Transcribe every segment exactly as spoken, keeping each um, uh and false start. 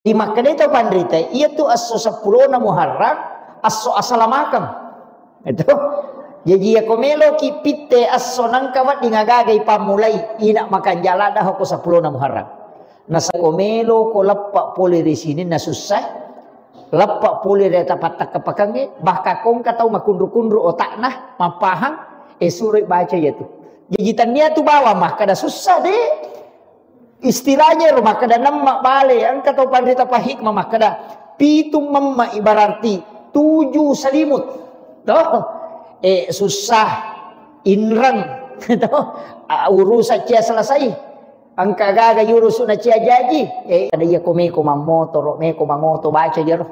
Di makkeda tau panrita, iya tu esso seppulona Muharram, esso asalamakeng. Itu. Jaji, iya ko meloki pitte esso nangka wedding agagai pammulai, ina makanjala dah ko seppulona Muharram. Nasa ko melo ko leppa pole ri sininna sussa, leppa pole ri tapattakka pakangnge, bahkan ko engka tau makunru-kunru otakna, mappahang, eh, suroi baca iya tu. Jaji, tania tu bawang makkeda sussa de. Istilahnya ro makkeda nemma bale, engka tau panrita pahikmah makkeda, pitu memma berarti tujuh selimut. Toh? Eh, susah, inreng. Toh? Ah, urusan cia selesai. Engka gaga yurusu na cia jaji. Eh, ada iya ko meko mammotoro, meko mangoto, baca jero.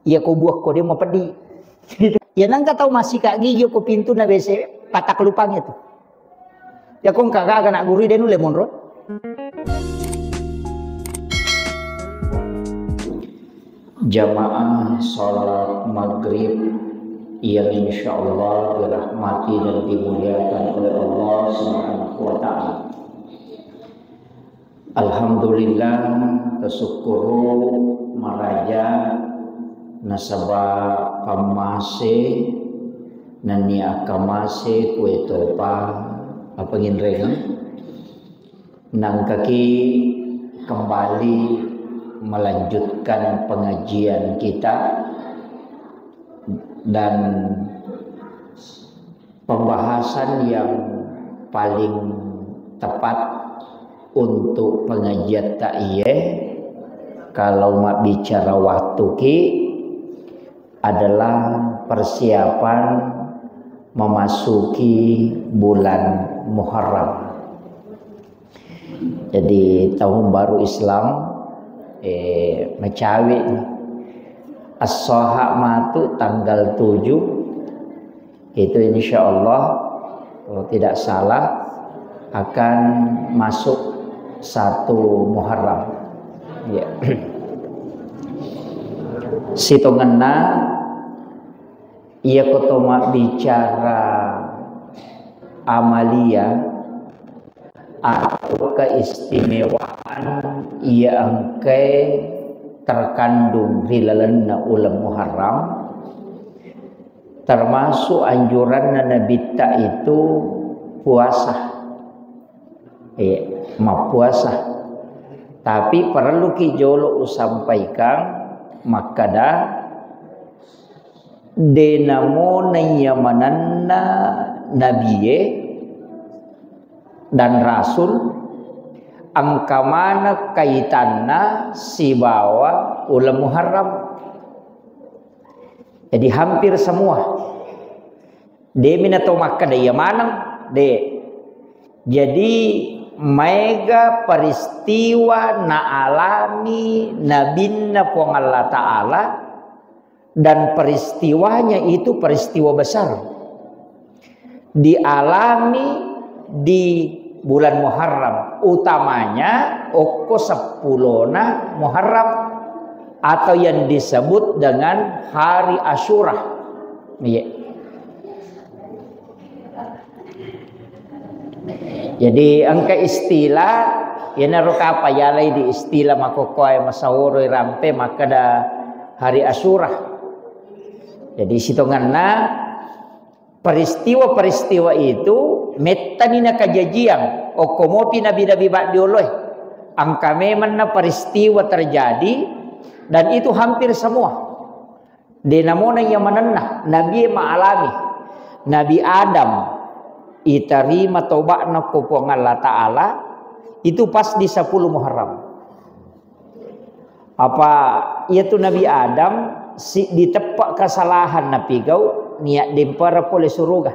Iya ko buah ko dia mau pedih. Ya nangka tau masih kak gigi ko pintu na bese patak lupang itu. Ya ko engka gaga nak guru de nulle monro. Jamaah salat maghrib yang insya Allah dirahmati dan dimuliakan oleh Allah Subhanahu wa Ta'ala. Alhamdulillah, tasyukkuru maraja nasaba pammase nennia akkamase kue topa apa nginreng. Nangkaki kembali melanjutkan pengajian kita dan pembahasan yang paling tepat untuk pengajian tak iye kalau mabbicara waktu ki adalah persiapan memasuki bulan Muharram. Jadi tahun baru Islam, eh, macawe ni. As-Soha matu tanggal tujuh, itu insya Allah, kalau tidak salah, akan masuk satu Muharram. Ya. Sitongenna, iya ko to mabbicara amalia, atau keistimewaan iya engkae terkandung ri lalenna uleng Muharram, termasuk anjuranna Nabitta itu puasa. Eh, mappuasa. Tapi perlu ki jolo usampaikan makkada, de namo naiya manenna nabie dan rasul, engka maneng kaitanna sibawa uleng Muharram. Jadi hampir semua. Demi na to makkeda iya maneng, de. Jadi maega peristiwa naalami nabinna Puang Allah Ta'ala dan peristiwanya itu peristiwa besar. Dialami di bulan Muharram, utamanya okko seppulona Muharram atau yang disebut dengan hari Asyura. Iya. Jadi engka istilah, iyanaro kapa yalai di istilah makokkoe masaworo rampe makkeda hari Asyura. Jadi sitongenna peristiwa-peristiwa itu mettani nakajajiang okko mopi nabi-nabi baddioloe. Engka memenna peristiwa terjadi dan itu hampir semua. De namona iya manenna, nabie maalami. Nabi Adam itarima toba'na ko Puang Allah Ta'ala itu pas di sepuluh Muharram. Apa iyatu Nabi Adam si diteppe kesalahan napigau niat dempara pole suruga.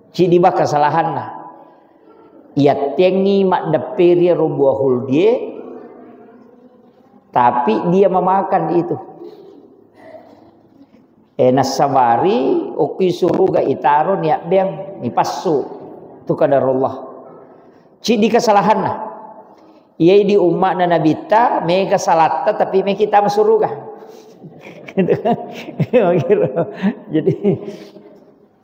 Cidi ba kesalahanna. Iyattengngi maddepperi ro buah huldie, tapi dia memakan itu. Eh, nassabari okki suruga itaro niabbeang, nipassu tu kadarullah. Cidi kesalahanna. Iyai di umma'na nabitta, mega salatta, tapi mega kita masuruga. Jadi,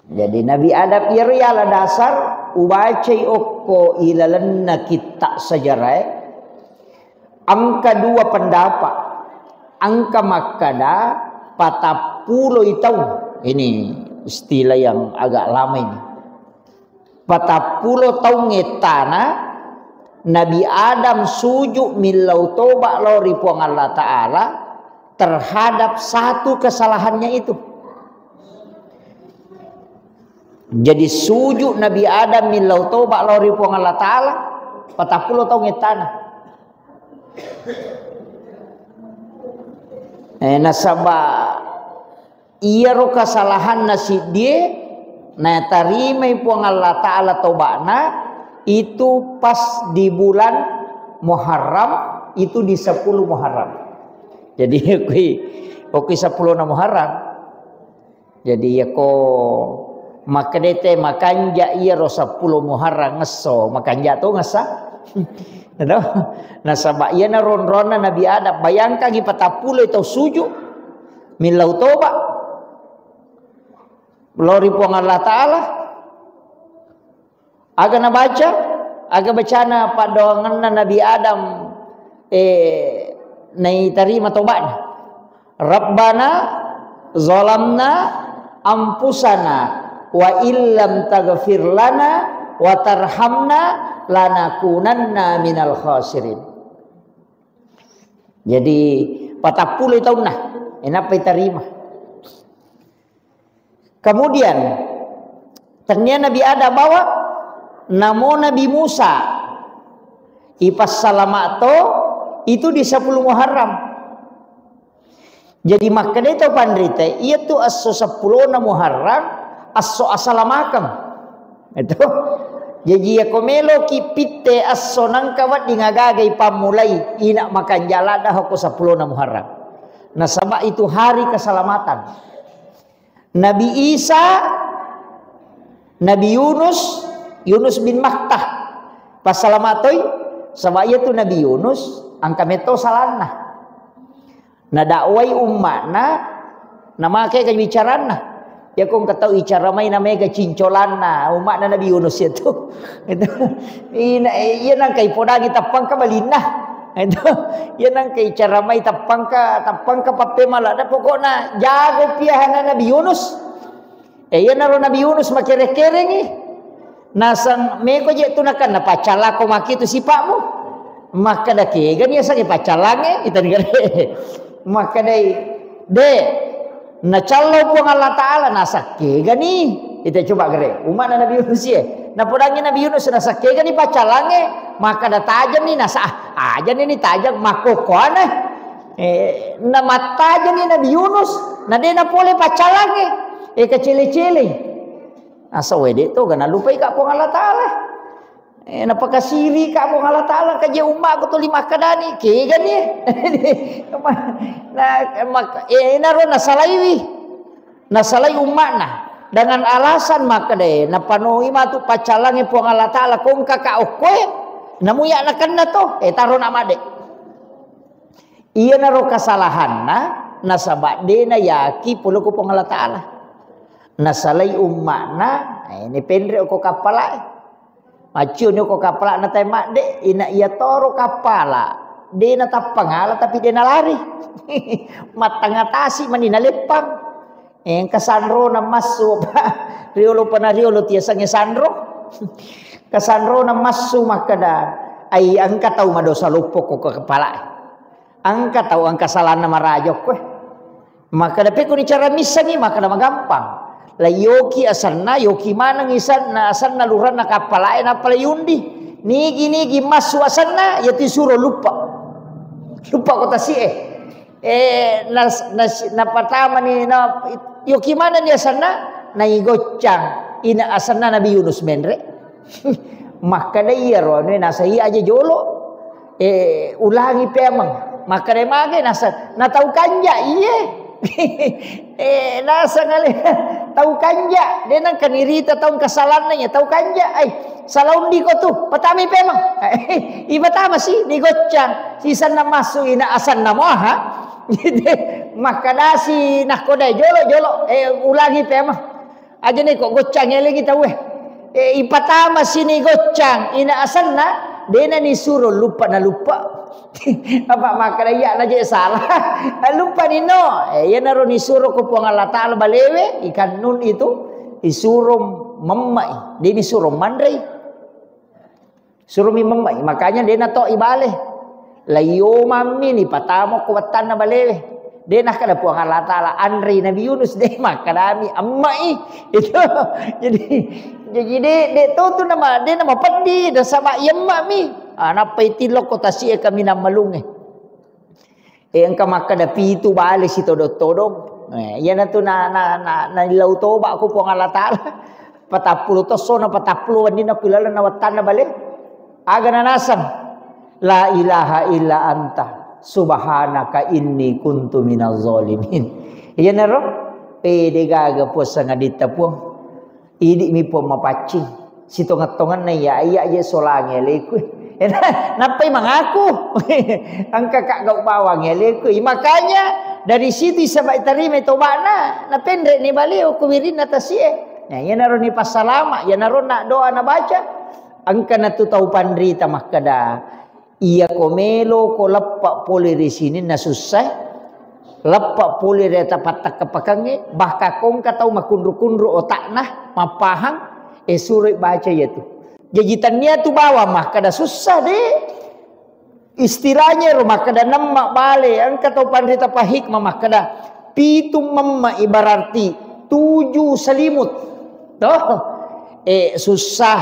jadi Nabi Adam iyaro yala dasar ubacai okko ilalenna kitta sejarae. Engka dua pendapat. Engka makkada patappuloi taung. Ini istilah yang agak lama ini. Patappulo taung ettana Nabi Adam sujud millau toba lao ri Puang Allah Ta'ala terhadap satu kesalahannya itu. Jadi sujud Nabi Adam millau toba lao ri Puang Allah Ta'ala patappulo taung ettana. Eh, nasaba iyaro kesalahanna siddie natarimai Puang Allah Ta'ala toba'na itu pas di bulan Muharram, itu di sepuluh Muharram. Jadi, okui, okui sepuluh Muharram. Jadi, iyako makkedete makanja iyaro sepuluh Muharram ngesso, makanja to ngessa. Gitu? Nasaba iyana ronronna Nabi Adam, bayangkangi patappulo tau sujud, millau toba, lao ri Puang Allah Ta'ala. Aga nabaca? Aga bacana paddoangenna Nabi Adam, eh, naitarima toba'na. Rabbana zalamna anfusana wa illam taghfir lana wa tarhamna lanakunanna minal khasirin. Jadi, patappulo taunna, enappa itarima. Kemudian, tennia Nabi Adam bawa, namo Nabi Musa, ipassalama to, itu di sepuluh Muharram. Jadi, makkedai tau panrita, iya tu esso seppulo na Muharram, esso asalamakeng. Itu. Jaji, iyako meloki pitte esso nangka wedding agaga ipammulai, ina makanja ladda hoko seppulo na Muharram. Nasaba itu hari keselamatan. Nabi Isa, Nabi Yunus, Yunus bin Matta. Passalama toi, saba iya tu Nabi Yunus, engka metto salanna. Nadakwai umma'na, namake ka bicaranna. Iyako engka tau icara mai namega cincolanna, umma'na Nabi Yunus itu. Itu. Ina, iya nangka ipodangi tappangka balinna. Itu. Iya nangka icara mai tappangka, tappangka pappemala. Nah, pokokna jago piahana Nabi Yunus. Eh, iyanaro Nabi Yunus makere-kerengi. Naseng meko je tu nakenna, "Paccallako maki tu sipa'mu." Makkeda, "Kegani yasengnge paccallangnge?" Itani gare. Makkedai, "De, nacallo Puang Allah Ta'ala." Naseng, "Kegani?" Ita coba gare. Umma'na Nabi Yunus ye. Napodangi Nabi Yunus, naseng, "Kegani paccallangnge?" Makkeda, "Tajeng ni." Naseng, "Ah, aja ni, ni tajeng makkokkoane." Eh, namattajeni Nabi Yunus, na de napole paccallangnge. Eh, kacele-cele. Asa wede to, gana lupai ka Puang Allah Ta'ala. Eh, napakasiri ka Puang Allah Ta'ala, kaje ummaku tuli makkadani, kegani. Na, mak-, eh, naro nasalaiwi. Nasalai umma'na dengan alasan makkeda, "Napanoi matu paccallangnge Puang Allah Ta'ala, kongka ka okkoe, namuya nakenna to, eh, taro na made." Iyanaro kasalahanna, nasaba de nayaki pole ko Puang Allah Ta'ala. Nasalai umma'na, eh, ni penre ko kappalae. Maccioni ko kappala'na tai madde, ina iya toro kappala, de natappangala tapi de nalari. Mattangatasi mani naleppang. Eh, engka sanrona massu, Pak. Riolo pana riolo tiasangnge sanro. Kasanrona massu makkeda, "Ai, engka tau madosa loppo ko kappala'e. Engka tau engka salanna maraja okkoe." Makkeda, "Pekko ni cara missengngi?" Makkeda, "Magampang. La yoki asenna, yoki maneng isenna, asenna luranna kappala'e, nappa la yundi. Nigi-nigi massu asenna, yatu suro luppa. Luppa ko tasi'e." Eh, nas-, nas-, napatamani, na, yoki maneng ni asenna, naigoccang. Ina asenna Nabi Yunus menre. Makkeda iyaro anu nasai aja jolo. Eh, ulangi pemeng. Makkeda mage nasa, na tau kanja, iye. Eh, nasa ngale, tau kanja. De nangka nirita tau kasalanna ya, tau kanja. Ai, salaundi ko tu, patami pemeng. Ipatama si, nigoccang. Sisanna massu ina asanna moha. Makkedasi nakkodai jolo, jolo, eh, ulangi pemeng. Aja ni ko goccang elengi tauwe. Eh, ipatama sini goccang ina asenna, Dena nisuro luppa na luppa. Apa makkeda iya na je salah. Luppa ni no. Eh, iyanaro nisuro ko Puang Allah Taala balewe, ikan nun itu, isuro memmai. De nisuro manrei. Suromi memmai. Makanya dena to ibale. Layo mammi ni patamo ko wattanna balewe. De nakkeda Puang Allah Taala, anrei Nabi Yunus, de makkedami, "Emmai." Itu. Jadi, jadi de, de to tu nama, de nama peddi, nasaba iyemmami. Ah, nappai tilokko tasi'e kaminang malungnge. Eh, engka makkeda pitu bale sitodong-todong. Eh, iyanatu na, na, na, na illau toba ko Puang Allah Taala. Patappulo tosso na patappulo wenni na ku ilalenna wattanna bale. Aga nanaseng? La ilaha illa anta subhanaka inni kuntu minaz zalimin. Iyanaro, eh, de gaga Puang sangaditta Puang. Idi mi Puang mapaccing. Sitongeng-tongenna iya, iya je solangi aleku. Nappai mangaku. Engka ka gau bawang aleku. Makanya dari situ isaba tarima tobana, napenre ni bale ko wirinna tasie. Nah, iyanaro ni passalama, iyanaro na doa nabaca. Engka natu tau panrita makkeda, iya ko melo ko leppa pole ri sininna sussa, leppa pole ri ata pattakkapakangnge, bahkan ko engka tau makunru-kunru otakna, mappahang, eh, suroi baca iyatu. Jaji tannia tu bawang makkeda sussa de. Istilahnya ro makkeda nemma bale, engka tau panrita pahikmah makkeda pitu memma ibararti tujuh selimut. Toh? Eh, susah,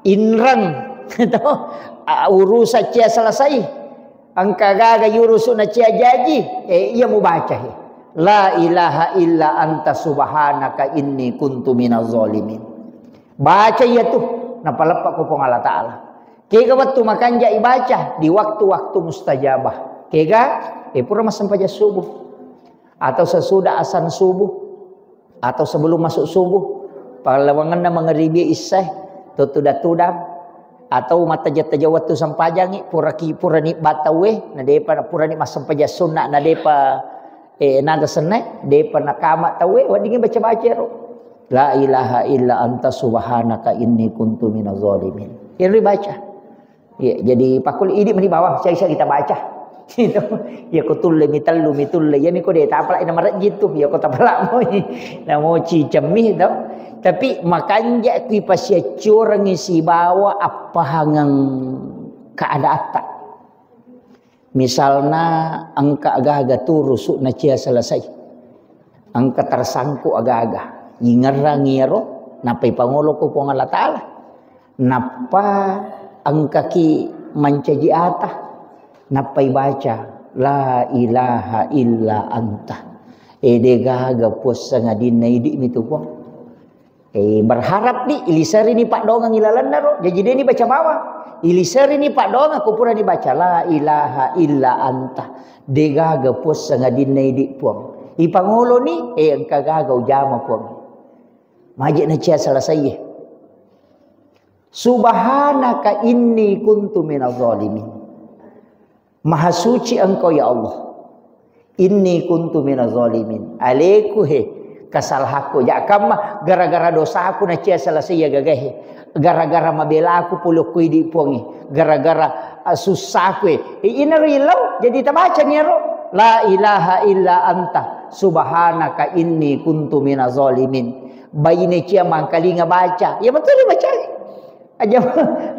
inreng, toh? Ah, urusan cia selesai. Engka gaga yurusu na cia jaji, eh, iya mubaca, he. La ilaha illa anta subhanaka inni kuntu minaz zalimin. Baca iya tu, napaleppa ko Puang Allah Taala. Kega wettu makanja ibaca di waktu-waktu mustajabah. Kega, eh, pura massempajang subuh. Atau sesudah asan subuh. Atau sebelum masuk subuh, pallawangenna mangaribi issae, tuttuda-tudang, atau mattaja-taja wettu sempajangi, puraki, purani batawe, nadepa, purani massempajang sunna, nadepa, eh, naga senna, depa nakama tawe, weddingi baca-baca ro. La ilaha illa anta subhanaka inni kuntu minaz zalimin. Yang dibaca. Iya, jadi pakkul idi meni bawang, siagi-siagi tabaca. Gitu. Iya ko tulle mi tellu mi tulle, iya mi ko de tapalak ina marejji tu, iya ko tapalak moi. Namoci cemmi to. Tapi makanja kui pasiaccorengi sibawa appahangeng keadaatta. Misalna engka gaga turusu na cia selesai. Engka tersangkut aga-aga. Ingerrangi iyaro, nappa ipangolo ko Puang Allah Taala. Nappa engkaki mancaji ata. Nappa ibaca, "La ilaha illa anta." Eh, de gaga Puang sangadinna idi mi tu Puang. Eh, berharap di, iliserini paddoangeng ilalenna ro. Jaji deni baca bawang. Iliserini paddoangeng ko purani baca, "La ilaha illa anta." De gaga Puang sangadinna idi Puang. Ipangoloni, eh, engka gaga ujama Puang. Maje na cia selesai. Subhanaka inni kuntu minaz zalimin. Maha suci Engkau, ya Allah. Inni kuntu minaz zalimin. Aleku he, kesalahanku. Ja kamma gara-gara dosaku na cia selesai iya gagae. Gara-gara mabelaku pole ko idi Puangnge. Gara-gara, ah, susahku e. I-, inaro ilau, jadi tabaca ni aro. La ilaha illa anta subhanaka inni kuntu minaz zalimin. Baine cia mangkalinga baca. Ya betul baca. Aja,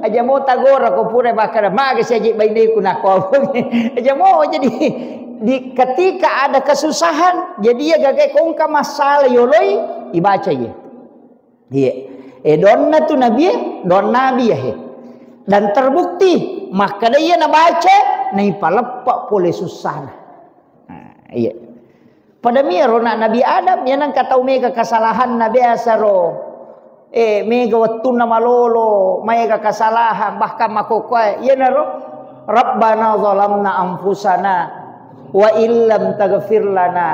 aja mo tagora ko pura makkeda, "Maga siaji baineku nako." Aja mo, jadi di ketika ada kesusahan, jadi iya gagae ko engka masalah yoloi, ibaca iya. Iya. Eh, donna tu nabi, eh, don nabi ya he. Dan terbukti, makkeda iya nabaca, naipaleppa pole sussana. Nah, iya. Pada miyaro na Nabi Adam, iya nengka tau mega kesalahanna biasa ro. Eh, mega wettunna malolo, maega kesalahan, bahkan makokkoe. Iyanaro, "Rabbana zalamna anfusana wa illam taghfir lana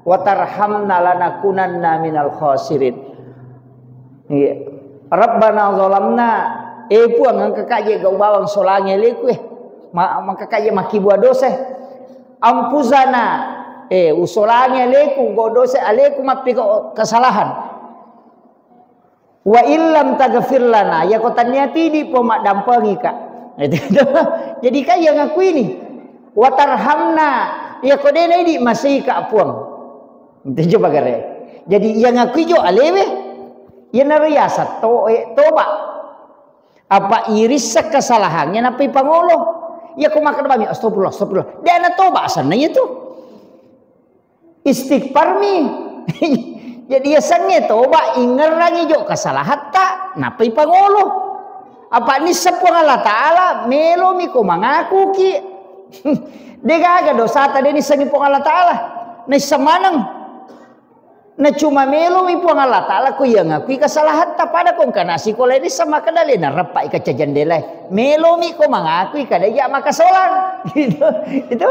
wa tarhamna lanakunanna minal khasirin." Iya. "Rabbana zalamna," eh Puang, engka kaje gau bawang solangi aleku, eh. Ma-, maka kaje makkibua dosa. "Anfusana," eh, usolangi aleku, gau dosa aleku, mappiko kesalahan. "Wa illam taghfir lana," yako tannia tidi Puang maddampengika. Itu, itu. Jadi kan yang aku ini, watarhamna, ya kau dena idi masih kak puang. Itu coba gare. Jadi yang aku ijo alewe, ya naro yasa to, eh, toba. Apa irissa kesalahannya napai pangolo. Ya kau makan bami, astagfirullah, astagfirullah. Dia na toba sana itu. Istighfar mi. Jadi ya sange toba, ingerrangi jo kesalahatta, napai pangolo. Apa nissa Puang Allah Ta'ala, melo mi ko mangaku ki. Degaga dosata de nissengi Puang Allah Ta'ala. Nissa maneng. Na cuma melo mi Puang Allah Ta'ala ko iya ngakui kesalahatta pada ko engka nasi ko leni sama kedale na reppa i kaca jendela. Melomi ko mangakui kada iya makasolang. Gitu. Itu.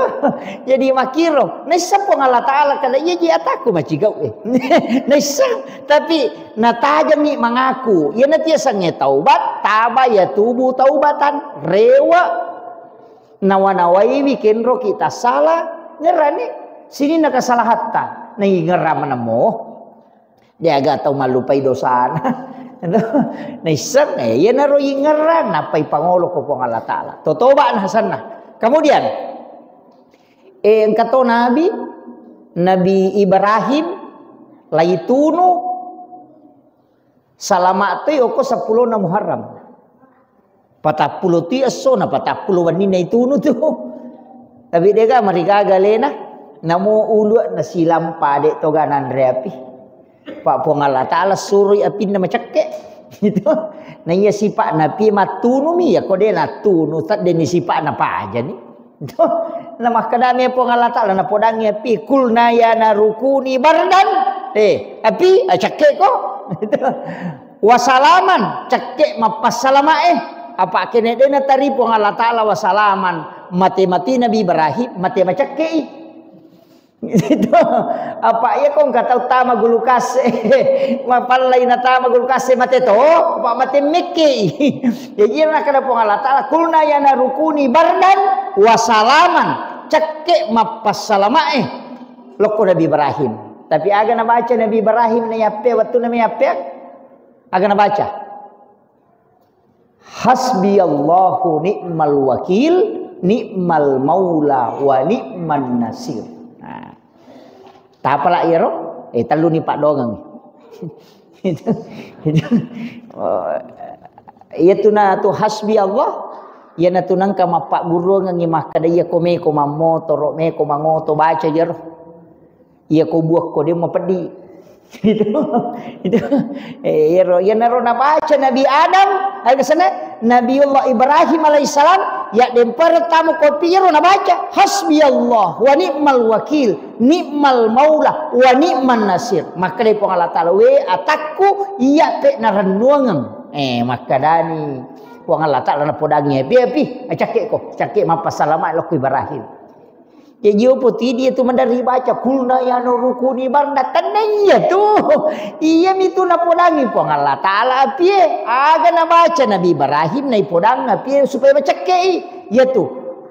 Jadi makiro. Naissa Puang Allah Ta'ala kada iya ji ataku macigau eh. Naissa. Tapi natajami mangaku. Iya natia sange taubat. Taba ya tubu taubatan. Rewa. Nawa-nawaiwi kenro kita salah. Ngerani. Sini nakasalahatta. Naingerra manemo. Deaga tau mallupai dosana. Naisseng, eh, iyanaro ingerrang, nappai pangolo ko Puang Allah Ta'ala. Totoba na hasanna. Kemudian, eh, engka to Nabi, Nabi Ibrahim, laitunu, salama toi oko seppulo na Muharram. Patappulo ti esso na patappulo wenni na itunu tu. Tapi dega marigaga lena. Namo ulua na silampa de toga nanre api. Pak Puang Allah Ta'ala surui apinna macekke. Gitu. Na iya sipa napi mattunumi ya kode nattunu tadde ni sipa na paja ni. Itu. Na makkadami Puang Allah Ta'ala napodangi api kulna ya narukuni bardan. Eh, api acekke ko. Itu. Wasalaman, cekke mappassalamae. Apa kene de natari Puang Allah Ta'ala wasalaman. Mate-mate Nabi Ibrahim, mate macekkei. Itu. Apa iya ko engka tau tama gulukase. Mapallai na tama gulukase mate to, apa mate mekkei. Jadi iya nakada Puang Allah Ta'ala, kulna ya narukuni bardan wasalaman. Cekke mappassalamae. Lokko Nabi Ibrahim. Tapi aga nabaca Nabi Ibrahim na yappe, wattu na yappe. Aga nabaca? Hasbiyallahu ni'mal wakil, ni'mal maula wa ni'man nasir. Nah. Tapala iyaro? Eh, tellu ni paddongeng. Itu, itu. Oh, iya tu na tu hasbi Allah. Iya na tu nangka mappagurungengi makkada iya ko meko mammotoro, meko mangoto baca iyaro. Iya ko buakko de mapeddi. Itu, itu. Eh, iyaro, iyanaro nabaca Nabi Adam, ayo kesana, Nabiullah Ibrahim alaihissalam, ya dempar tamu kopi iyaro nabaca, hasbiyallah wa ni'mal wakil, ni'mal maula wa ni'man nasir. Makkeda Puang Allah Ta'ala, we atakku, iya pe narennuangeng. Eh, makkadani Puang Allah Ta'ala napodangi, pi, pi, acakke ko, cakke mappasalama lokku Ibrahim. Jaji opo tu idi tu maderri baca kulna ya narukuni bardan, tenna iya tu. Iya mi tu napodangi Puang Allah Ta'ala apie. Aga nabaca Nabi Ibrahim naipodang apie supaya macekkei. Iya tu.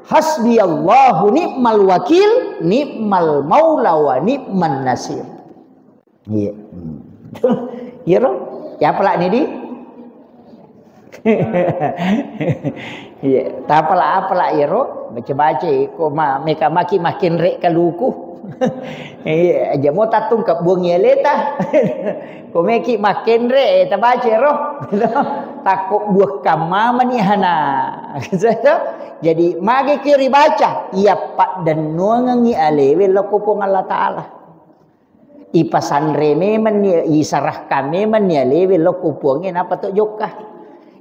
Hasbiyallahu ni'mal wakil, ni'mal maula wa ni'man nasir. Iya. Hmm. Iya ro? Ya apala ni di? Iya, tapala apala iya ro? Baca-baca ko ma meka maki makin rek kaluku. Iya, aja mau tatung ke buang ya leta. Ko meki makin rek eh, tabaca ro. Takut buah kamma mani hana. Jadi mage kiri baca, iya pak dennuangi alewe loko Puang Allah Ta'ala. Ipasanre memenni, isarahkan memenni alewe lokko Puangnge napa to jokka.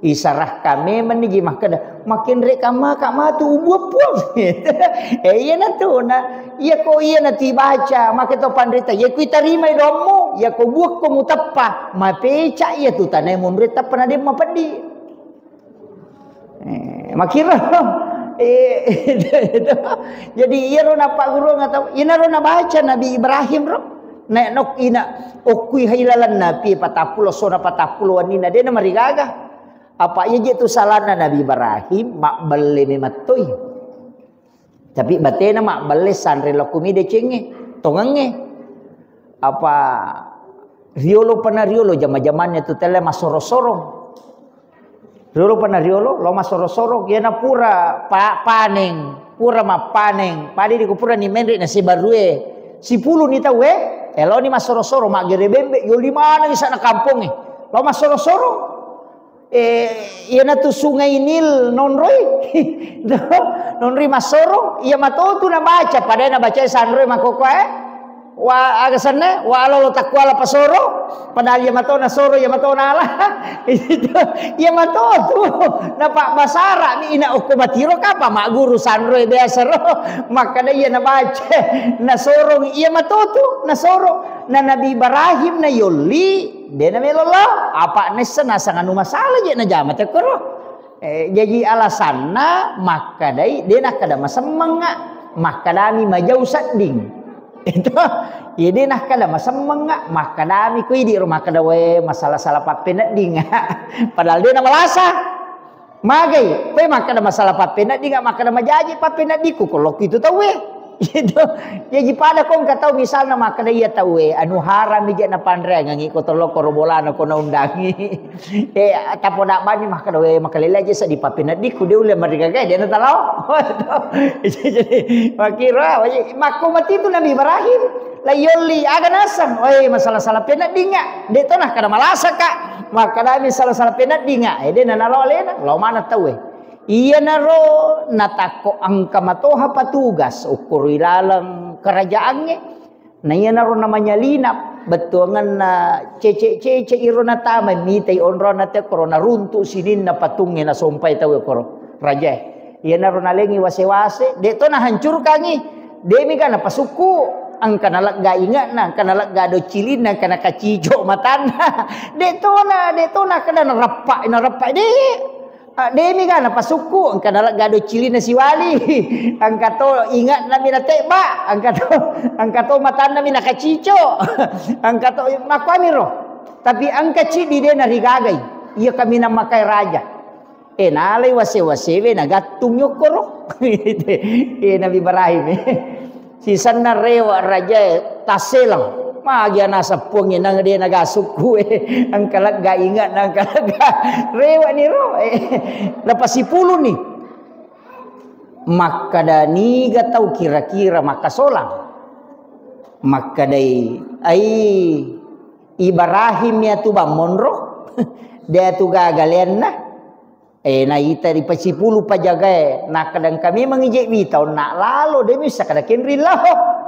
Isarahkan memenni ji makkeda, makin rek kamma ka matu ubuat Puang. Eh, iya na tu na, iya ko iya na tibaca, make to panrita, iya ku itarimai dommu, iya ko buakko muteppa, mapeca iya tu tanai munre teppa na demma peddi. Eh, makira. Eh, itu, itu. Jadi iyaro napagguru atau inaro nabaca Nabi Ibrahim ro. Nek nok ina okkui hailalan napi patappulo sona patappulo wanina dena marigaga. Apa iya je tu salana Nabi Ibrahim mabbelle memettoi. Tapi batena mabbelle sanre lokumi decengnge, tongengnge. Apa riolo pana riolo jama-jamannya tu telle massorong-sorong. Riolo pa na riolo, lo massoro-soro, iyana pura pa-, paneng, pura mappaneng, pada di ku pura ni menre na sibarue, sipuluni tauwe, eloni massoro-soro, maggere bembe, yoli maneng isana kampongnge, lo massoro-soro. Eh, iyanatu Sungai Nil nonroi. Nonroi massoro, iya matotu nabaca, padahal nabaca sanroi makkokkoe. Wa, aga senna, wa alolo takkuala pasoro, padahal iya mato nasoro, iya mato nala. Itu, iya matotu. Napa basara ni ina okko matiro kapa magguru sanroi biasa ro. Makkada iya nabaca, nasorong iya matotu, nasoro. Na Nabi Ibrahim na yolli, de namelo lao. Apa nessa nasang anu masalah je najama tekkoro. Eh, jaji alasanna makkadai, de nakkada masemmengnga, makkadami majau sedding. Itu, iya de nakkada masemmengnga, makkadami ko idi ro makkada, "We, masalah-salah pappeneddingnga." Padahal de namalasa. Magai, koe makkada masalah pappeneddingnga, makkada majaji pappeneddikku, ko lokku itu tauwe. Gitu. Jaji pada ko engka tau misalna makkada iya tauwe, anu haram ija napanreangengi ko tolokko ro bolana ko naundangi. Eh, tapoda bani makkada, "We, makalele aja seddi pappeneddikku, de ulle marigaga, de natalao." Jadi, makkiro, ah, makko matitu Nabi Ibrahim, la yolli, aga naseng, "Oi, masalah-salah peneddingnga, de to nakkada malasaka." Makkadami salah-salah peneddingnga, eh, de nanalo alena, lao maneng tauwe. Iyanaro natakko engka matoha patugas, ukkuru ilaleng kerajaangnge, Na iyanaro namanyalina, bettuangenna cece-cece iro natama, mitai onronna te koro naruntu sininna patungnge nasompai tauwe koro rajae. Iyanaro nalengi wase-wase, de to nahancurkangi, de mega napasukku, engka nalegga inge'na, engka nalegga docilinna, engka nakacico matanna. De tona, de tona kena narappa, narappa, de. Ah, demi ga napasukku, engka nalegga docilinna siwali, engka to inge'na mi natebba, engka to, engka to matanna mi nakacico, engka to makkuamiro. Tapi engka ciddi de narigagai, iya kaminang makae raja. Eh, nalai wase-wasewe nagattung yokkoro. Eh, Nabi Ibrahim. Sisenna rewe rajae tasseleng. Magi anaseng puangnge nang de naga sukku e. Engka lega inge'na, engka lega. Rewe ni ro. Eh, napasipuluni. Makkada niga tau kira-kira makkasolang. Makkadai, ai Ibrahim ya tu bang monro. De tu gaga leanna. Eh, naita ripasipulu pajagae, nakkadangka memang ije wita onna lalo, de missa kada kenri lao.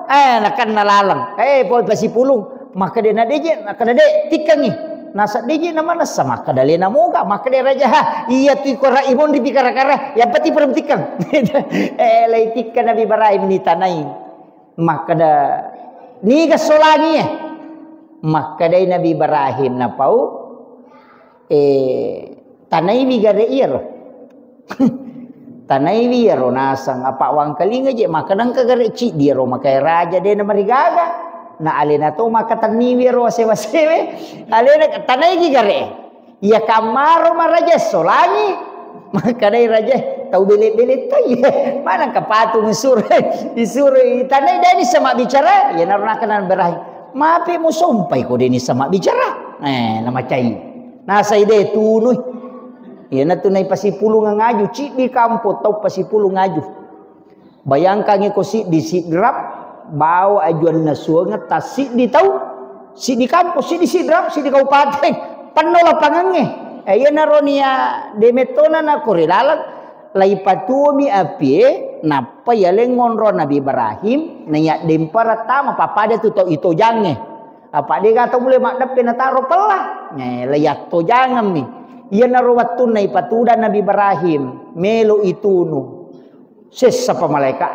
Eh, nakanna laleng. Eh, poi pasipulung. Makkada na deje, nakkada de, tikkangi. Nasa deje na manessa, makkada lena moga, makkada raja, ha, iya tu ikora imon ripikara-kara, yang penting perlu tikkang. Eh, lai tikka Nabi Ibrahim ni tanai. Makkada, niga solangi e? Makkadai Nabi Ibrahim napau, eh, tanaiwi gare iyaro. Tanaiwi iyaro naseng, apa wangkalinga je, makkada engka gare ciddi iyaro, makae raja de namarigaga. Na alena to makkatenniwi iyaro wase-wasewe. Alena tanaigi gare. Iya kammaro maraja solangi. Makkadai raja, tau bele-bele tai. Maneng ka patung isuro, isuro tanai deni sama bicara. Iya naro nakana Ibrahim. Mape musompai ko deni sama bicara. Eh, namacai. Nasai de tunui. Iya natunai pasipulung ngaju, ciddi kampo tau pasipulung ngaju. Bayangkangngi ko siddi Sidrap, bawa ajuanna suanga tassiddi tau, siddi kampo, siddi Sidrap, siddi kabupaten, penno lapangangnge. Eh, iyanaro nia demettona na kore laleng, laipatuomi apie, nappa yaleng ngonro Nabi Ibrahim, naiya dempara tama, pappada tu tau itojangnge. Apa dega tau mulle maddeppe nataro pella. Eh, laiyattojangemmi. Iyanaro wettunna ipatudang Nabi Ibrahim, melo itunu. Sessa pa malaeka.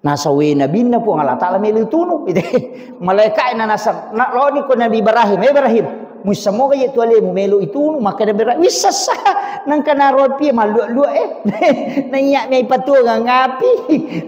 Nasawe nabinna Puang Allah Ta'ala melo itunu. Malaeka na nasang, na loni ko Nabi Ibrahim, "Eh, Ibrahim, muissamoga ye tu alemu melo itunu?" Makkeda Ibrahim, "Wissessa." Nangka naropi mallua-lua, eh. Naiya mi patuang api.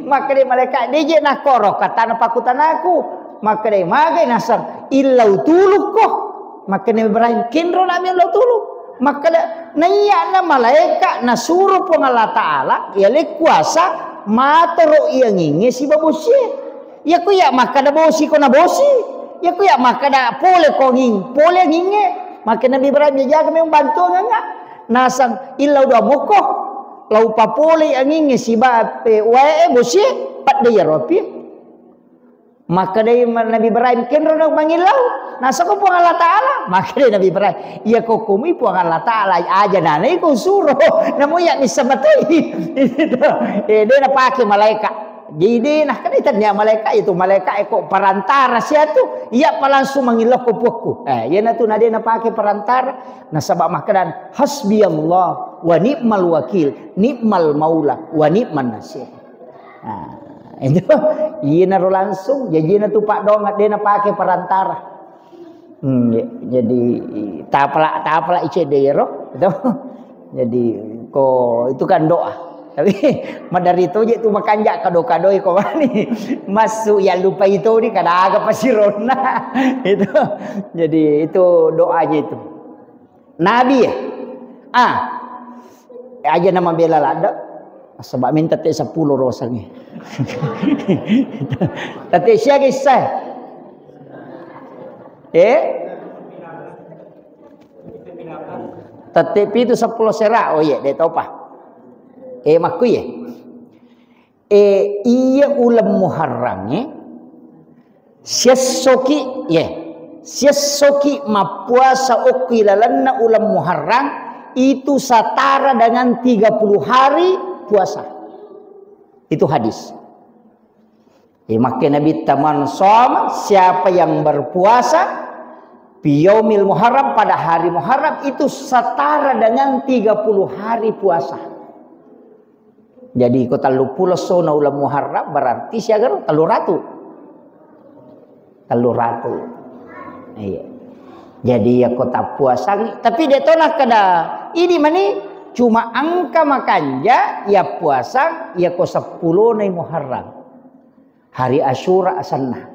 Makkeda malaeka, "Deje nakoro katana pakutanaku." Makkeda, "Magai nasang, illau tulukko." Makkeda Ibrahim, "Kenro nami illau tuluk." Makkeda, naiya na malaeka nasuro Puang Allah Ta'ala, yaleng kuasa matoro iangingnge siba bosie. Iya ku iya makkada bosi ko na bosi. Iya ku iya makkada pole ko anging, pole angingnge. Maka Nabi Ibrahim jaga memang bantuan enggak. Nasang illau dua moko. Lau papole angingnge sibawa, eh, wae, eh, bosie, padde ya ropi. Maka dai ma-, Nabi Ibrahim, "Kenro na mangillau?" Nasako Puang Allah Ta'ala. Maka dai Nabi Ibrahim, "Iya ko komui Puang Allah Ta'ala, aja nanai ko suro. Namo iya missa matoi." Itu. Eh, dai napake malaika. Jadi dai nah, kan itu dia malaika itu, malaika eko perantara siatu, iya pa langsung mangillau ko puakku. Eh, iya natu na dai napake perantara. Nasaba makkedan, "Hasbiyallah wa ni'mal wakil, ni'mal maula wa ni'man nasir." Nah, itu, iyanaro langsung, jajina tu paddoang, de' napake perantara. Hmm, ya, jadi, tapala, tapala icedde ero, itu. Jadi, ko, itu kan doa. Tapi, madari toje tu makanja kado-kadoi ko mani. Masuk ya lupa itu di kada aga pasironna. Itu. Jadi, itu doanya itu. Nabi, eh? Ah. Eh, aja nama bela ladde. Sebab minta te sepuluh rosangi. Tete siaga issae? Eh? Tete pitu sepuluh sera. Oh iya, de' topa. Eh, makku ya. E, iya uleng Muharrangnge, siessoki, ye, siessoki mappuasa okko ilalenna uleng Muharrang, itu setara dengan tiga puluh hari puasa. Itu hadis. E, makke Nabitta, "Man shoma," siapa yang berpuasa, "fi yaumil Muharram," pada hari Muharram, itu setara dengan tiga puluh hari puasa. Jadi, ko telluppulo essona uleng Muharram, berarti siaga ro? Telluratu. Telluratu. Iya. Jadi, iya ko tappuasangi, tapi de' to nakkeda, idi mani, cuma engka makanja, iya puasang, iya ko seppulonai Muharram. Hari Asyura asenna.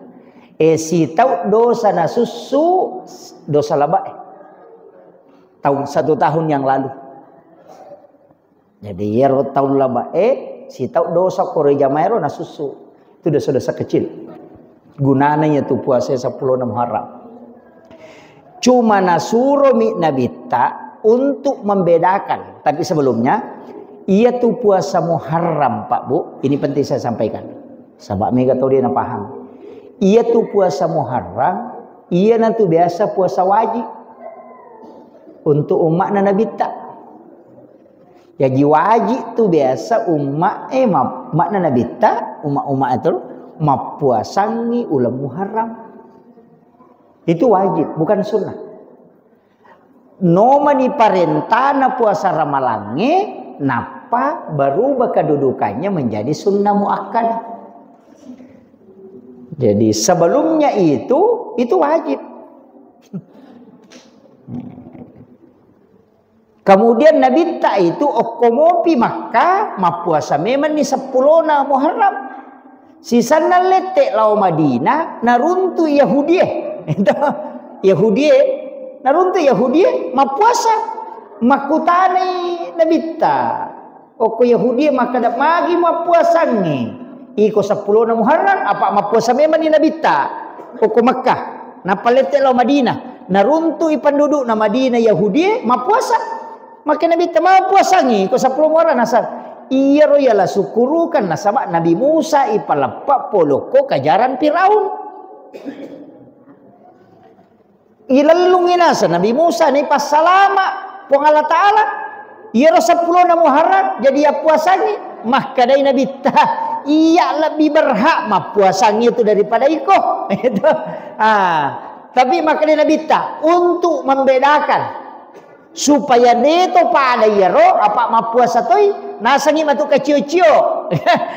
Eh, sitau dosa nasussu, dosa labae. Tahun, satu tahun yang lalu. Jadi, iyaro taung labae, sitau dosa koro jamaero nasussu. Itu dosa-dosa kecil. Gunana iya tu puasa seppulo Muharram. Cuma nasuromi Nabitta untuk membedakan. Tapi sebelumnya, iya tu puasa Muharram, Pak Bu, ini penting saya sampaikan. Sebab mega tau de' napahang. Iya tu puasa Muharram, iya natu biasa puasa wajib untuk umma'na Nabitta. Jaji wajib tu biasa umma, eh, ma-, umma'na Nabitta, umma-umma itu mappuasangi uleng Muharram. Itu wajib, bukan sunnah. Nomani parentana puasa Ramalangnge, nappa berubah kedudukannya menjadi sunnah muakkadah. Jadi sebelumnya itu, itu wajib. Kemudian Nabitta itu okko mopi Makkah, mappuasa memanni seppulona Muharram. Sisenna lette lao Madinah, naruntu Yahudie. Itu, Yahudie, naruntu Yahudie, mappuasa. Makkutanai Nabitta. Okko Yahudie makkeda, "Magi mappuasangngi? Iko seppulona Muharram, apa mappuasa memanni Nabitta?" Okko Makkah. Nappa lette lao Madinah. Naruntui pendudukna Madinah Yahudie mappuasa. Makkeda Nabitta, "Mappuasangngi ko seppulo Muharram?" Naseng, "Iyaro yala sukkurukan nasaba Nabi Musa ipaleppe polokko kajaran Firaun." Ilellungngi naseng Nabi Musa naipassalama Puang Allah Ta'ala. Iyaro seppulona Muharram jadi yappuasangngi. Makkedai Nabitta, "Iya lebbi berhak mappuasangngi itu daripada iko." Itu. Ah, tapi makkedai Nabitta, untuk membedakan supaya deto pada iyaro, apa mappuasa toi, nasengngi matu kacio-cio.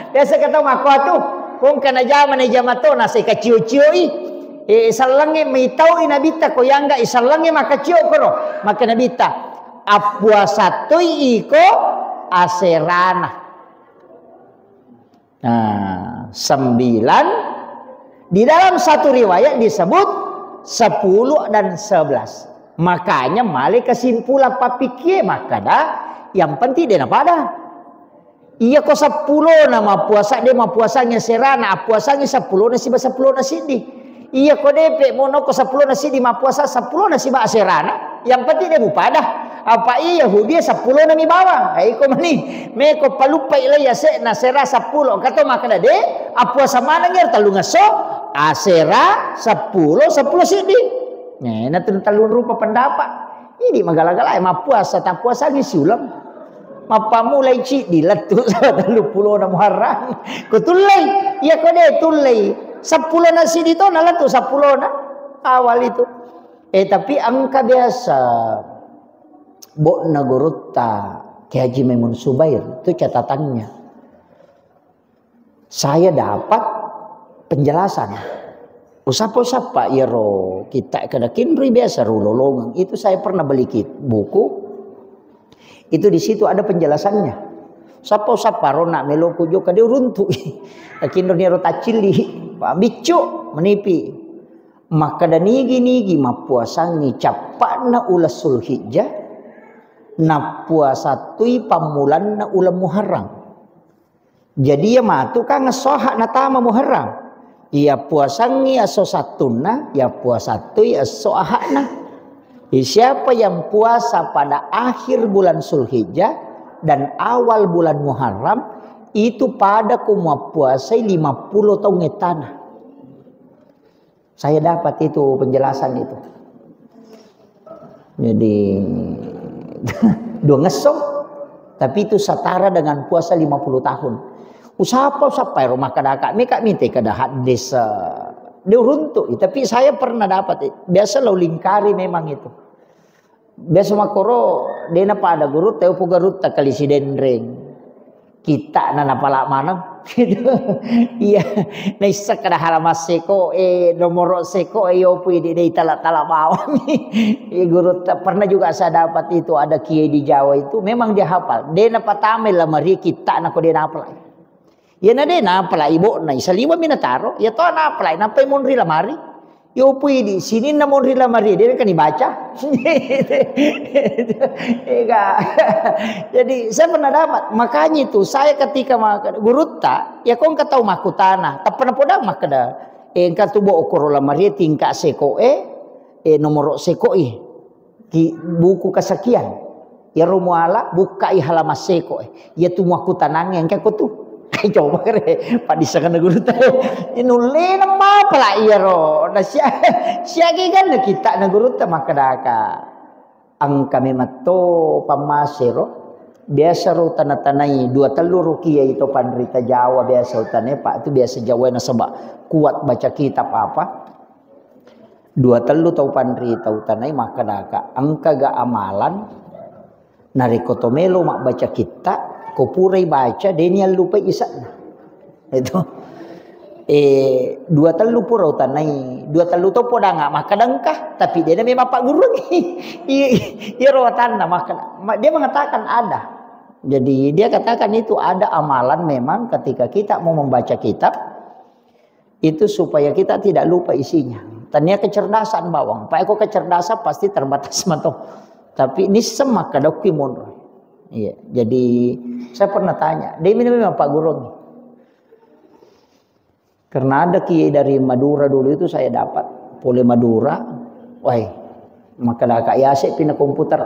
Biasa kata makko atu, kongka najama, najama to, nasai kacio-cioi. Eh, sellengnge maitaui Nabitta ko yangga i sellengnge makacio koro. Maka Nabitta, "Appuasa toi iko aserana." Nah, sembilan. Di dalam satu riwayat disebut sepuluh dan sebelas. Makanya male kesimpulan pappikie makkeda, yang penting de napada. Iya ko seppulona mappuasa, de mappuasangngi aserana, appuasangngi seppulona siba seppulona siddi. Iya ko depe mono ko seppulona siddi mappuasa, seppulona siba aserana. Yang penting de mupada. Apa iya Yahudi seppulo nami bawang. Ai ko mani. Meko paluppai lai ase'na sera seppulo. Kato makkeda de, appuasa maneng iyaro tellungesso, asera seppulo, seppulo siddi. Nah, na tu tellung rupa pendapat. Ini magala-gala mappuasa, tappuasangi siuleng. Mappammulai ciddi lettu telluppulo na Muharram. Ko tullei, iya ko de tullei. Seppulo na siddi to na lettu seppulo na awal itu. Eh, tapi engka biasa bo'na gurutta Kiai Haji Maimun Subair, itu catatannya. Saya dapat penjelasan. Usappa-usappa iyaro kita kada kinri biasa rulolongeng. Itu saya pernah beli kit-, buku. Itu di situ ada penjelasannya. Sappa-usappa rona meloku joka de uruntu. Kinro niro taccilli. Pak biccu menipi. Makkeda nigi-nigi mappuasangngi cappa'na uleng Sulhijjah, nappuasattui pammulanna uleng Muharram. Jadi iya matu kan esso Ahad natama Muharram. Iya puasangngi esso Sattunna, iya puasattui esso Ahadna. Jadi siapa yang puasa pada akhir bulan Sulhijjah dan awal bulan Muharram, itu pada ku mappuasai lima puluh taung ettana. Saya dapat itu penjelasan itu. Jadi dua ngesso, tapi itu setara dengan puasa lima puluh tahun. Usapa usapa ero makkadaka, meka mite kada hadis, eh, de uruntu, tapi saya pernah dapat, eh, biasa lo lingkari memang itu. Biasa makkoro, dena pada gurutta, upu garutta kali Sidenreng. Kitta'na napala maneng. Iya, naisseng kada halaman seko e, nomoro seko e, yopu idi dei tala-tala bawang. Iya gurutta, pernah juga saya dapat itu, ada kiai di Jawa itu, memang dia hafal. Dena patamai lamari kitta'na ko dena apalai. Iyana de napalai bo'na, saliweng mi nataro, iya to napalai, nappai monri lamari. Yo pui di sininna monri lamari, de kan dibaca. Ega. Jadi saya pernah dapat, makanya itu saya ketika maka gurutta, ya kong katau makutana, tak pernah podang makkeda, eh, engka tu bo okoro lamari tingkat seko e, eh, nomoro seko e. Ki buku kesekian. Iyaro muala, bukkai halaman seko e. Iya tu muakkutanangnge engka ko tu. Coba kere, padissengenna gurutta. Nullena mapala iyaro. Na sia-, siaga ganna kitta'na gurutta makkedaka. Engka memang to pammasero. Biasa ro tana-tanai dua tellu rukia itu panrita Jawa biasa utanai, Pak, itu biasa Jawa nasaba kuat baca kitab apa. Dua tellu tau panrita utanai makkedaka, engkaga amalan narekko to melo mabbaca kitta, ko purai baca, deni allupai ise'na. Itu. Eh, dua tellu pura utanai, dua tellu to podanga makkeda engka, tapi dena memang pagguruangngi. Iya, iya ro watanna makkeda, ma-, dia mengatakan ada. Jadi dia katakan itu ada amalan memang ketika kita mau membaca kitab, itu supaya kita tidak lupa isinya. Tania kecerdasan bawang. Pak eko kecerdasan pasti terbatas mato. Tapi nisseng makkeda okki monro. Iya, jadi saya pernah tanya, dia minum apa gurung? Karena ada kiai dari Madura dulu itu saya dapat. Pole Madura, wah, makkedaka yase pina komputer.